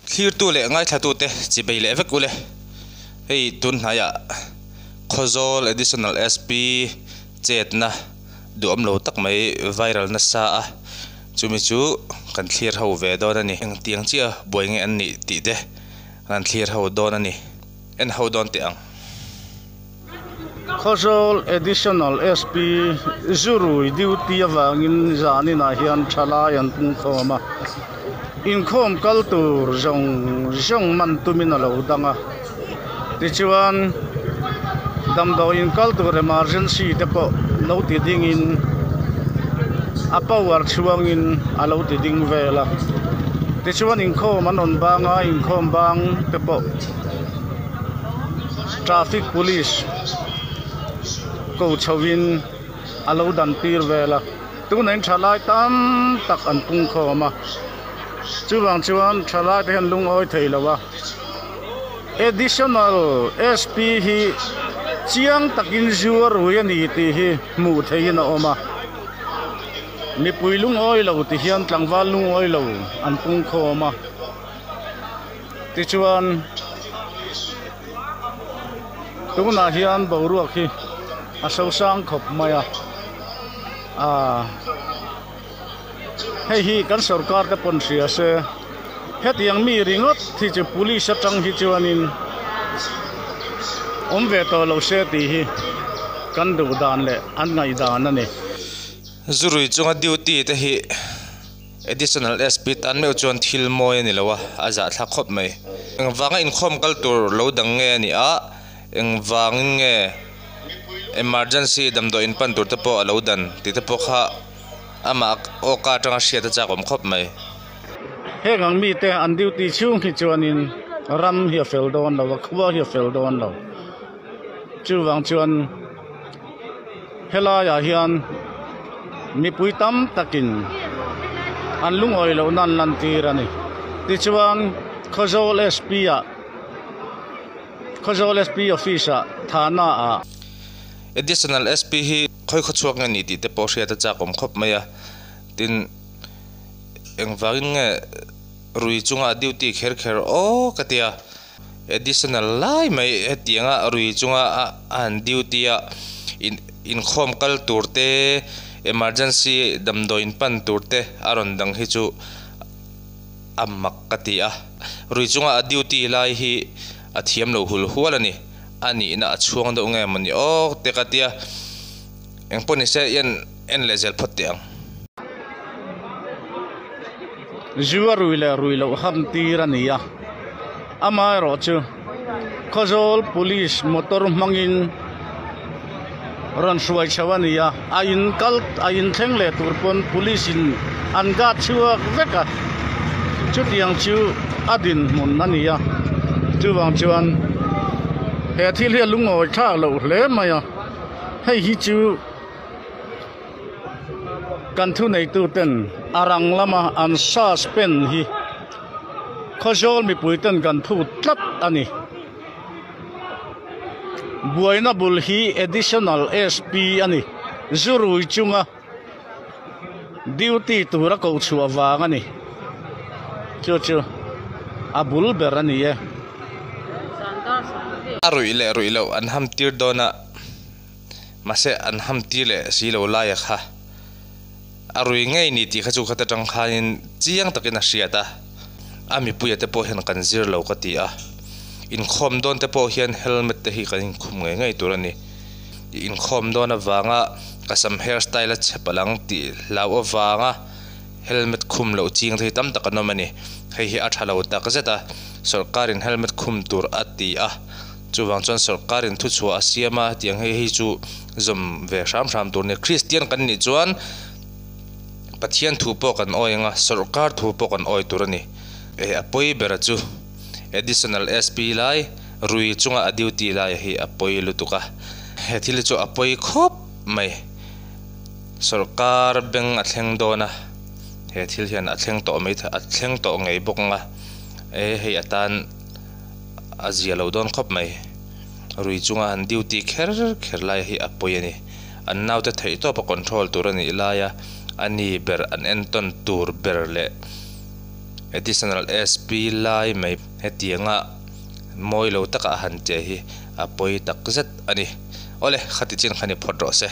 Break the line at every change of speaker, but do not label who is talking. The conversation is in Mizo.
Thlirtu leh ngaithlatute chi bei leh vek ule. Hei tun hnaiah Khawzawl Additional SP chetna duhawm lo tak mai viral nasa a, chumi chu kan thlir ho ve dawn a ni. Engtiang chiah buai nge an nih tih te kan thlir ho dawn a ni. En ho dawn teh ang.
Khawzawl Additional SP Zurui duty avangin zaninah hian thalai an pungkhawm a, inkhawm kal tur zawng zawng man tumin a lo dang a, tichuan damdawiin kal tur emergency te pawh lo ti dingin a power chhuangin a lo ti ding vel a, tichuan inkhawm an rawn bang a, inkhawm bang te pawh. Traffic police ko chho in a lo dan tir vel a tunah in thalai tam tak an pung khawm a chuvang chuan thalai te hian lungawi thei lo a additional sp hi chiang takin zuar rui a ni tih hi hmuh theihin a awm a mipui lungawi lo ti hian tlangval lungawi lo an pung khawm a. Tichuan tunah hian boruak hi a sosang khawp mai a aaa hei hi kan sorkar te pawn hria se hetiang mi ringawt hi chu police atang hi chuanin awm ve tawh lo se tih hi kan duh dan leh an ngaihdan a ni.
Zurui chunga duty te hi. Additional SP tan meuh chuan thil mawi a ni lo a, a zahthlak khawp mai. Engvanga inkhawm kal tur lo dang nge a ni a, engvangin nge emergency damdawi in pan tur te pawh a lo dan tih te pawh kha amah awka atanga hriat a chak awm khawp mai.
Heng ang mite an duty chhung hi chuanin ram hi a fel dawn lo a, khua hi a fel dawn lo. Chuvang chuan helaiah hian mipui tam takin an lungawi lohna an lantir a ni. Tichuan Khawzawl SP ah Khawzawl SP office ah Thana ah.
Additional SP hi khawi khaw chhuak nge ni tih te pawh hriat a chak awm khawp mai a, tin engvangin nge rui chunga duty kher kher aw ka tia. Additional lai mai hetianga rui chunga a han duty a in inkhawm kal tur te emergency damdawi in pan tur te a rawn dang hi chu a mak ka ti a rui chunga a duty lai hi a thiam lo hul hual a ni a nihna a chhuang deuh nge mawni awk te ka tia engpawh ni se en en leh zel phawt teh ang.
Zu a rui leh rui loh ham tir a ni a. Amaherawh chu Khawzawl Police motor hmangin rawn hruai chho a ni a, a in kal a in thleng leh tur pawn Police in an guard chhuak vek a, chutiang chu a dinhmun a ni a, chuvang chuan he thil hi a lungawi thlak loh hle mai a, hei hi chu. Kan thuneitu ten a rang lama an suspend hi Khawzawl mipui ten kan phut tlat a ni. Buaina bul hi Additional SP a ni. Zurui chunga duty tura koh chhuah vang a ni. Chu chu a bul ber a ni e.
A ruih leh ruih loh an ham tir dawn a. Mahse an ham ti leh si lo laia kha a rui ngei ni tih kha chu khat atang khanin chiang takin a hriat a, a mipuia te pawh hian kan zir lo ka ti a, inkhawm dawn te pawh hian helmet te hi kan inkhum ngei ngei tur a ni. Inkhawm dawn avanga ka sam hair style a chhe palh ang tih hlau avanga helmet khum loh ching te hi tam tak an awm a ni. Hei hi a tha lo tak zet a, sawrkarin helmet khum tur a ti a. Chuvang chuan sawrkarin thuchhuah a siam a, tiang hei hi chu zawm ve hram hram tur a ni. Kristian kan nih chuan Pathian thu pawh kan awi ang a, sawrkar thu pawh kan awi tur a ni. Eh a pawi bera chu Additional SP lai rui chunga a duty lai hi a pawi lutuk a, he thil hi chu a pawi khawp mai. Sawrkar beng a thleng dawn a, he thil hian a thleng tawh mai a thleng tawh ngei bawk ang a, eh hei atan. A zia lo dawn khawp mai. Rui chunga han duty kher kher lai hi a pawi a ni. An naute theihtawpa control tur a nih laia a ni ber an entawn tur ber leh Additional SP lai mai hetianga mawi lo taka a han che hi a pawi tak zet a ni. Awle, khati chin kha ni phawt rawh se.